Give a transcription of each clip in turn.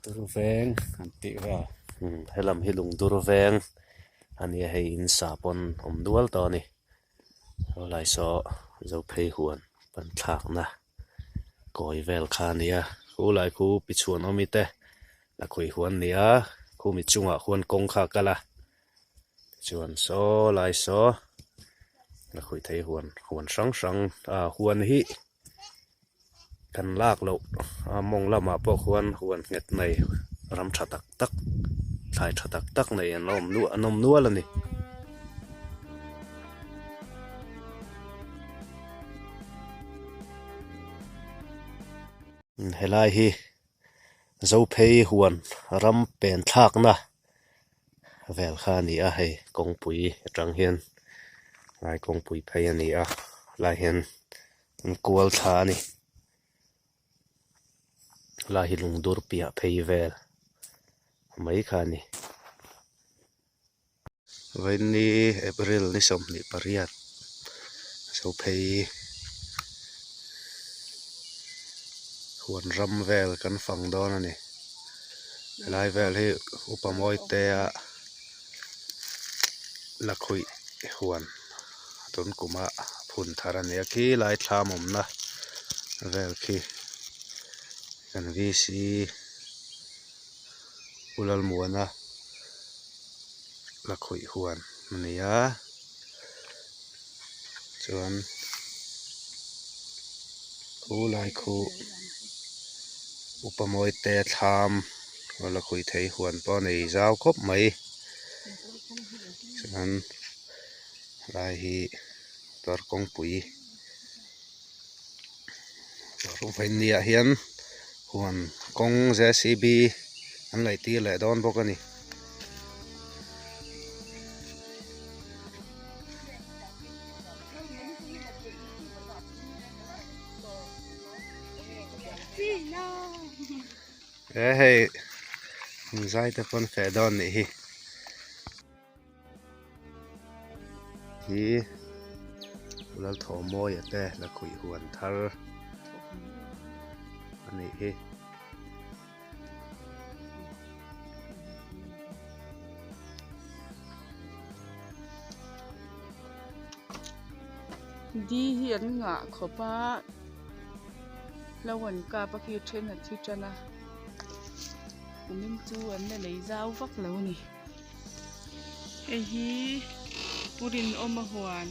Lungdur veng an tih vel umm helam hi lungdur veng a nia hei in sa pawn awm nual tawh a ni helai saw zophei huan pan thlakna kawi vel kha a ni a khulai khu pichhuan awmi te a khawi huan a ni a khumi chungah khuan kawng kha a kal a tichuan saw lai saw a khawi thei huan huan hrang hrang ah huan hi. Kan lak loh a mawng lamah pawh khuan huan nghet nei ram tha tak tak thlai tha tak tak nei an awm nual an awm nual a ni. Helai hi Zophei huan ram pen thlakna vel kha a ni a hei kawngpui atang hian lai kawngpui phei a ni a lai hian an kual thla a ni lai hi lungdur piah phei vel mai kha a ni. Vawiinni April ni 28 Zophei huan ram vel kan fang dawn a ni. Helai vel hi upa Mawitea lakhuih huan tun kuma phun thar a ni a khi lai thlam awmna vel khi kan VC Pu Lalmuana lakhuih huan a ni a chuan khu lai khu upa mawite thlam lakhuih thei huan pawh a nei zau khawp mai chuan helai hi motor kawngpui Vawiinniah hian huan kawng JCB an laih tir leh dawn bawk a ni. He hei zai te pawn feh dawn nih hi. Hi Lalthawmawia te lakhuih huan thar a nih hi. Di hi an ngah khawp a hlo an kap a khi then a thi tan a kumin chu an la lei zau vak lo a ni. Hei hi Pu Rinawma huan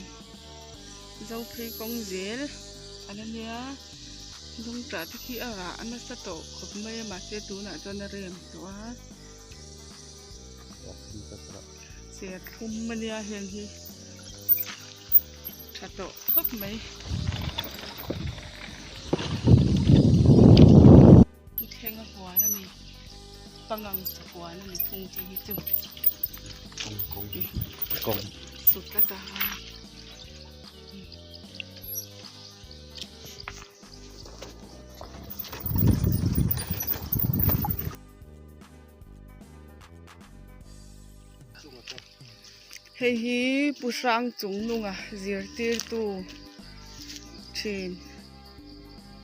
Zophei kawng zel a la nia lungtah te khi a rah nasa tawh khawp mai a mahse tunah chuan a rem tawh a serthlum a nia heng hi tha tawh khawp mai. Pu Thlenga huan a ni pangang huan a ni thung tih hi chu sut tlat a Hei hi Pu Hrang chung nunga zirtirtu thin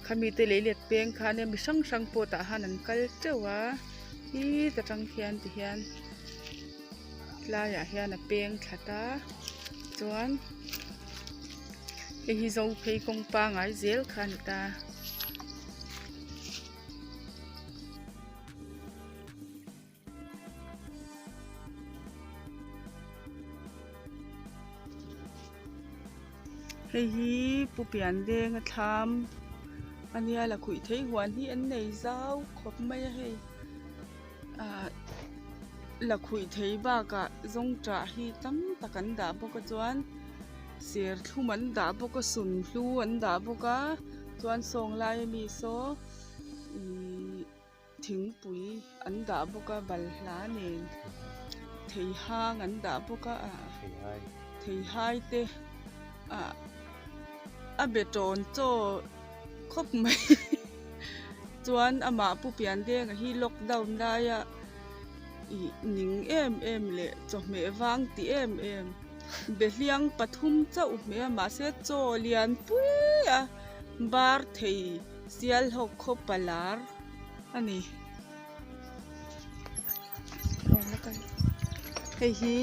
khami te lei let peng khan mi hrang hrang pawh tah han an kal teuh a hi ta tang khian ti hian tlaiah hian a peng thlat a chuan hei hi Zophei kawng pangai zel kha a ni ta. Hei hi Pu Piandenga thlam a nia lakhuih thei huan hi an nei zau khawp mai a hei ah lakhuih thei bakah zawngṭah hi tam tak an dah bawk a chuan serthlum an dah bawk a sunhlu an dah bawk a chuan sawng laia mi saw ihh. Thingpui an dah bawk a balhla nen theihang an dah bawk a ah theihai te ah a be tawn chaw khawp mai chuan amah Pu Piandenga hi lockdown laia ih ning em em leh chawhmeh vang ti em em behliang pathum chauh hmeh a mahse chaw lian pui a bar thei. Sialhawk khaw palar a ni. la kal hei hi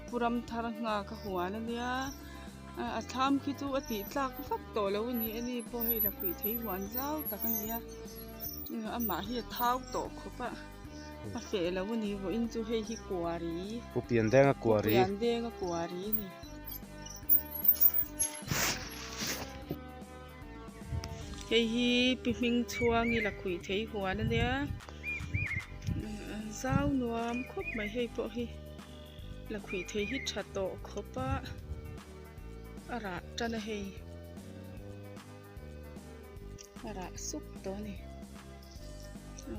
pu Ramthar nghak a huan ania a thlam khi chu a tih tlak vak tawh lo a ni a ni pawh hei lakhuih thei huan zau tak a ni a amah hi a thau tawh khawp a a feh lo a ni vawiin chu hei hi kuari pu Piandenga kuari pu Piandenga kuari a ni. Hei hi pi hming chhuang i lakhuih thei huan a nia zau nuam khawp mai hei pawh hi lakhuih thei hi tha tawh khawp a a rah tan a hei a rah sup tawh a ni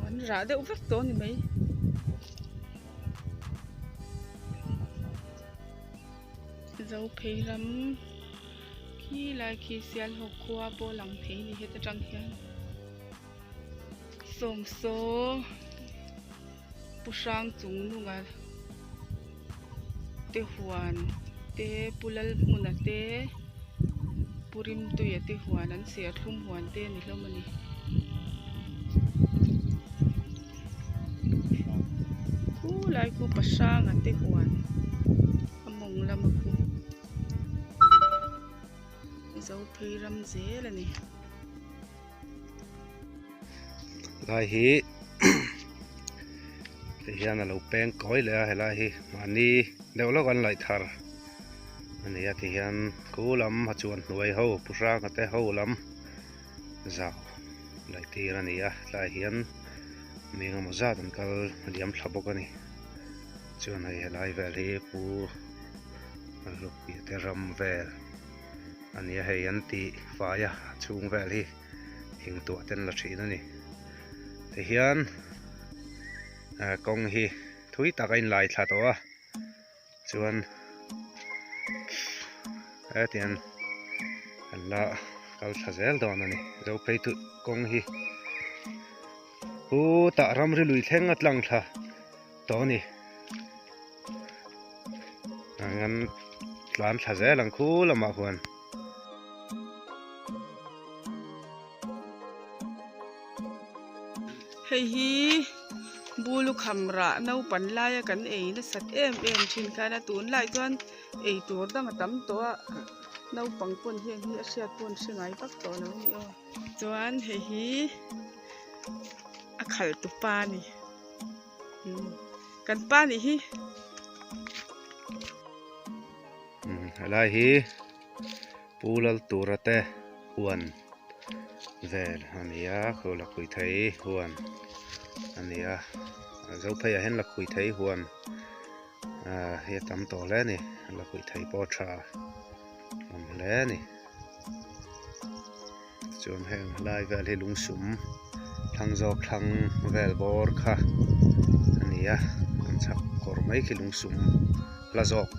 an rah deuh vek tawh a ni mai. Zophei ram khi lai khi Sialhawk khua pawh lang thei a ni heta tang hian sawmsaw pu hrang chung nunga te huan te pu Lalhmuna te pu Rimtuia te huan an serthlum huan te a ni hlawm a ni. Khu lai khu pa hranga te huan a mawng lama khu zo phei ram zel a ni. Lai hi ti hian a lo peng kawi leh a helai hi mahni deuh lawk an laih thar a ni a ti hian khu lam a chuan hnuai ho pu hranga te ho lam. Zau laih tir a ni a tlaiah hian mi engemaw zat an kal liam thla bawk a ni chuan hei helai vel hi pu Lukpia te ram vel a ni a hei an tih fai a a chhung vel hi thing tuah te an la thin a ni tihian kawng hi thui tak a inlai thla tawh a. Chuan hetiang an la kal thla zel dawn a ni Zophei chu kawng hi khutah ramri lui thleng a tlang thla tawh a ni an tlan thla zel ang khu lamah khuan. Hei hi bulukham rah naupan laia kan ei nasat em em thin khan a tunlai chuan ei tur dang a tam tawh a naupang pawn heng hi a hriat pawh an hre ngai vak tawh lo a ni aw chuan hei hi a khalh tu pa a ni kan pa nih hi. Helai hi. Pu Laltura te huan vel a ni a khaw lakhuih thei huan a ni a Zophei ah hian lakhuih thei huan ah hi a tam tawh hle a ni lakhuih thei pawh a tha awm hle a ni chuan heng lai vel hi lungsum thlang zawk thlang vel bawr kha a ni a an chhak kawr mai khi lungsum hla zawk.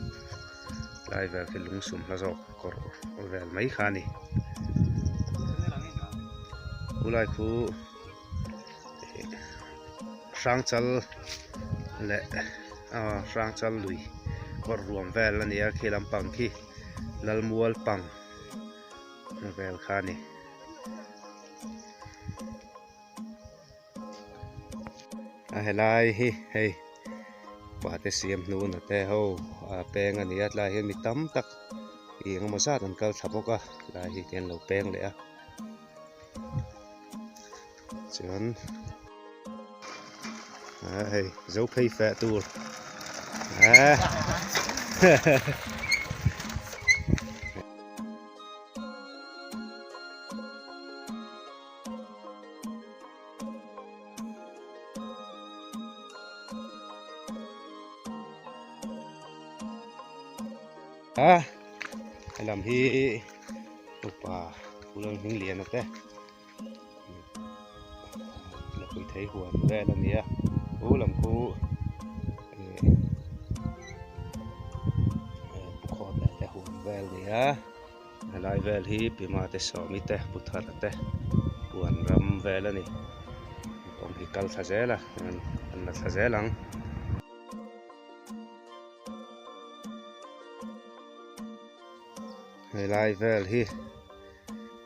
Tlai vel khi lungsum hla zawk kawr vel mai kha a ni. Khulai khu Hrangchal leh aw Hrangchal lui kawr ruam vel a ni a khi lampang khi Lalmual pang vel kha a ni. A helai hi hei pate siam hnuna te ho a peng a ni a tlaiah hian mi tam tak ih engemaw zat an kal thla bawk a tlai hi te an lo peng leh a chuan ah hei zo phei feh tur ah. A helam hi upa Pulal Hmingliana te lakhuih thei huan vel a ni a chu lam khu ih pu khawt leh te huan vel a ni a. Helai vel hi Pima te Sawmi te Pu Thara te huan ram vel a ni. Kawng hi kal thla zel a an la thla zel ang. Helai vel hi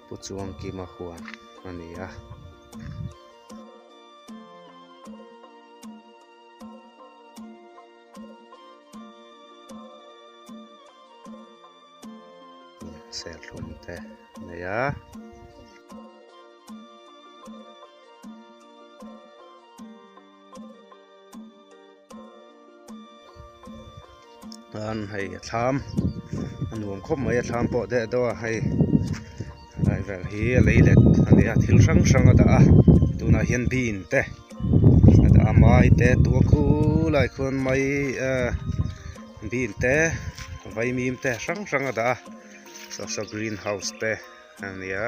Pu Chuangkima huan a ni a. Serthlum te a nei a. Chuan hei a thlam a nuam khawp mai a thlam pawh deuh deuh a hei helai vel hi a lei let a nia thil hrang hrang a dah a tunah hian bean te a dah a mai te tua khulai khuan mai ah bean te vaimim te hrang hrang a dah a saw saw green house te a nia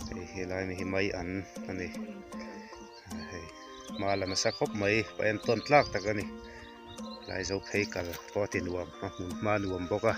hei helai mi hi mai an a ni. Hei hma la nasa khawp mai pa en tawn tlak tak a ni Laizo phei kal pawh a ti nuam a hmun hma nuam bawk a.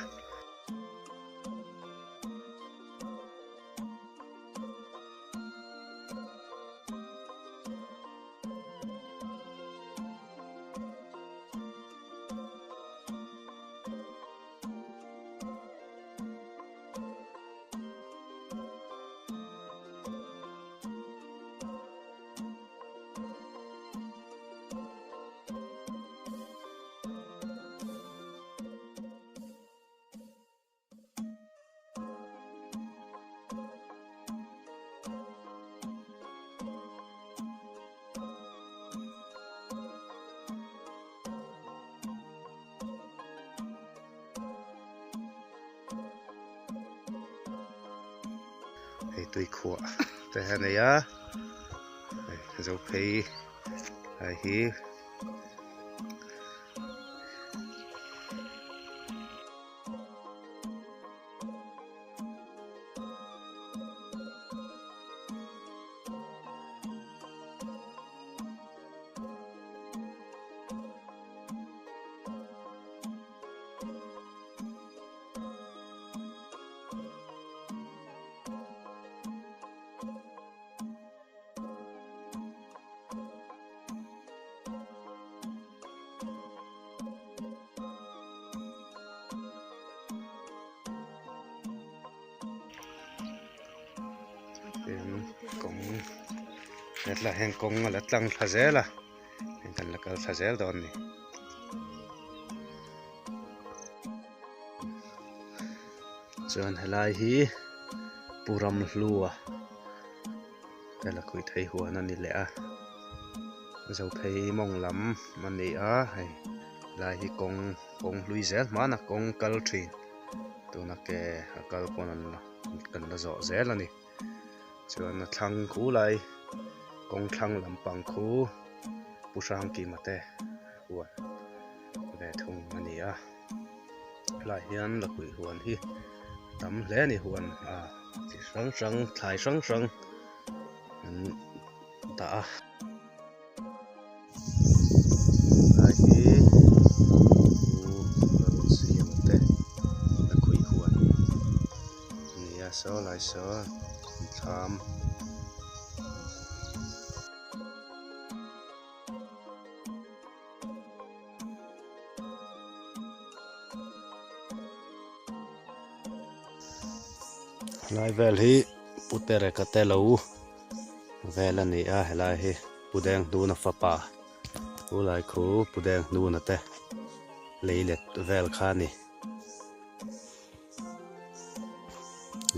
Hei tui khuah te a nei a hei zo phei lai hi. Tin kawng hetlai hian kawng a la tlang thla zel a heng kan la kal thla zel dawn a ni. Chuan helai hi Pu Ramhlua te la khuih thei huan a ni leh a Zophei mawng lam a ni a hei helai hi kawng kawng hlui zel hmana kawng kal thin tuna ke a kal pawn an la kan la zawh zel a ni chuan a thlang khu lai kawng thlang lampang khu Pu Hrangkima te huan ve thung a ni a helaiah hian lakhuih huan hi tam hle a ni huan a chi hrang hrang thlai hrang hrang an dah a. Helai hi Pu Lalsiama te lakhuih huan a ni a saw lai saw thlam. Helai vel hi Pu Tereka te lo vel a ni a helai hi Pu Denghnuna fapa Pu Laikhu Pu Denghnuna te lei let vel kha a ni.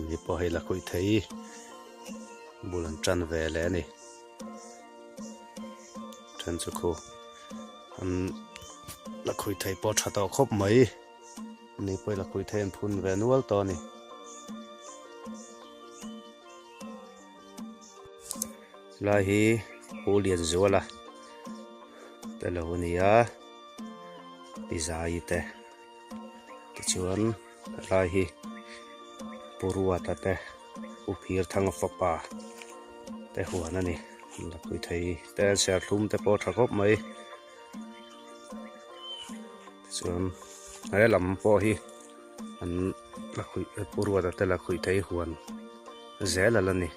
Ni pawh hei la khuih thei bul an tan ve leh a ni. Then chu khu an la khuih thei pawh tha tawh khawp mai ni pawh la khuih thei an phun ve nual tawh a ni. Lai hi Pu Lianzuala te lo a ni a pi Zaii te. Tichuan helai hi Pu Ruata te Pu Phirthanga fapa te huan a ni lakhuih thei te serthlum te pawh a tha khawp mai tichuan he lam pawh hi an lakhuih Pu Ruata te lakhuih thei huan zel a la ni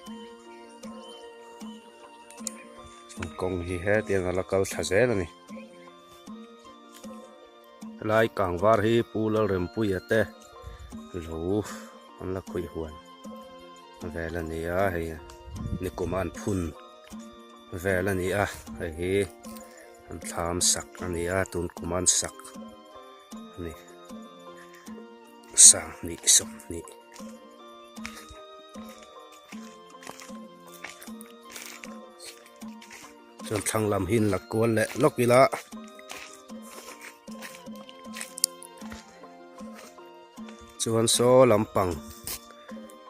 kawng hi hetiang a la kal thla zel a ni. Helai kangvar hi Pu Lalrempuia te lo an la khuih huan vel a ni a hei nikum a an phun vel a ni a hei hi an thlam sak a ni a tun kum a an sak a ni 20. Chuan thlang lam hi in la kual leh lawk ila. Chuan saw lampang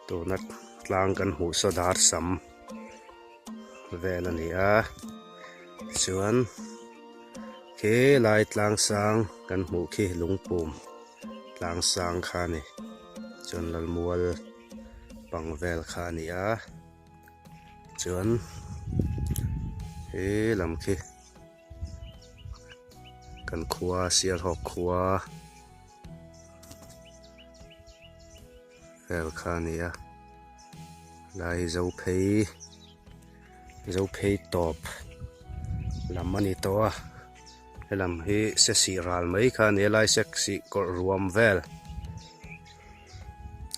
tuna tlang kan hmuh saw dar sam vel a ni a chuan khi lai tlang sang kan hmuh khi lungpum tlang sang kha a ni chuan lalmual pang vel kha a ni a chuan he lam khi kan khua sialhawk khua vel kha a ni a lai zo phei zo phei tawp lam a ni tawh a helam hi se sih ral mai kha a ni a lai sek sih kawrh ruam vel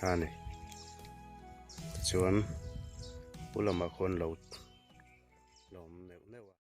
a ni tichuan pu lamah khuan lo lo awm neuh neuh a.